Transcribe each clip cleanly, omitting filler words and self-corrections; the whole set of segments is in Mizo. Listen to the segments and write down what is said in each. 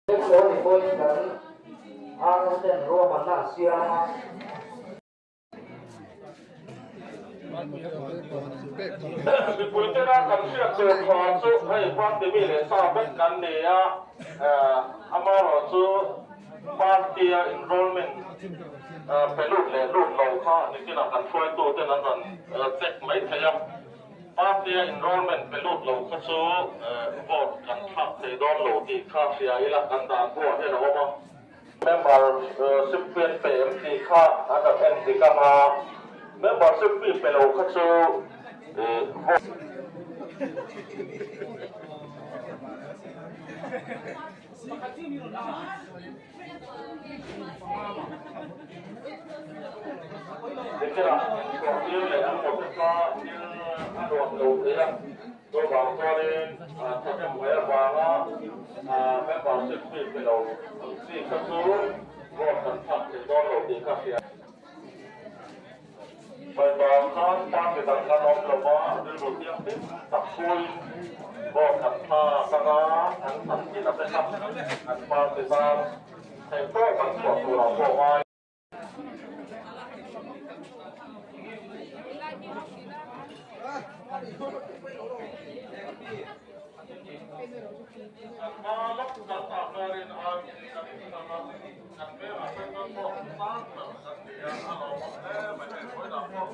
Heng ni pawhin kan RO ten ruahmanna an siam a. Mipui tena kan hriat tur thaw chu hei party mi leh sa vek kan ni a, amaherawhchu party-a enrollment pe lut leh lut lo kha nikinah kan hruaituten an rawn check mai thei a. Party-a enrollment pe lut lo kha chu vote kan thlak thei dawn lo tih kha hria ila kan dan buah hian a awm a. Membership fee an pe em tih kha an rawn en dik ang a, membership fee pe lo kha chu vote. Nichina inchhuah tir leh an hmuh te kha thil a nuam lo thei a, chuvang chuanin thahnem mai avanga membership fee pe lo ang chi kha chu vote kan thlak thei dawn lo tih ka hria. Vaibang khan party dang kan awm lo va, rilru thianghlim tak pawhin vote kan thlak anga an thlan thin a te kha an party tan theihtawp an chhuah turah pawh ngai. Kan hma lawk kan ah karin RC kan inchang a, kan vengah central pawh sang ber kan ni a, a lawmawm hle mai hei vawiinah pawh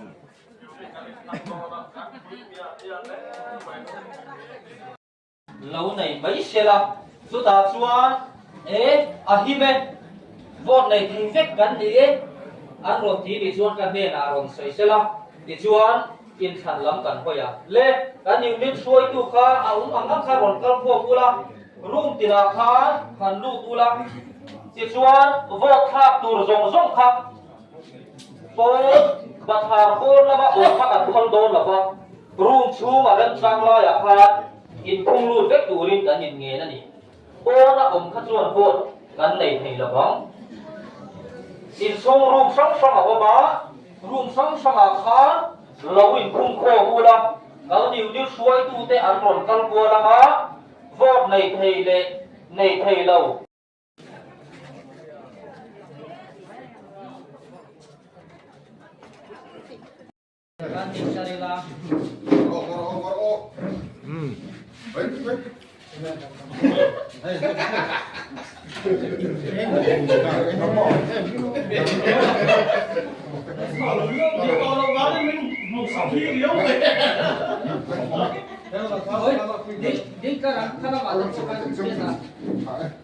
unit kan inchang dawn a, kan pui miah miah hle mai. Lo nei mai sela, chutah chuan e a him e, vote nei thei vek kan ni e, an rawn ti nih chuan ka hnenah rawn sawi sela, tichuan inthlan lam kan hawi a. Le, kan unit hruaitu kha a awm ang ang kha rawn kal khawm ula, room tinah khan han lut ula, tichuan vote thlak tur zawng zawng kha pawn bathlar pawn lama awm kha kan phal dawn lo va, room chhunga remchang laiah khan inkhung lut vek turin kan inngen a ni. Pawna awm kha chuan vote kan nei thei lo vang. Inchhung room hrang hrang a awm a, room hrang hrangah khan lo inkhung khawm ula, kal unit hruaitute an rawn kal kual ang a, vote nei thei leh nei thei lo.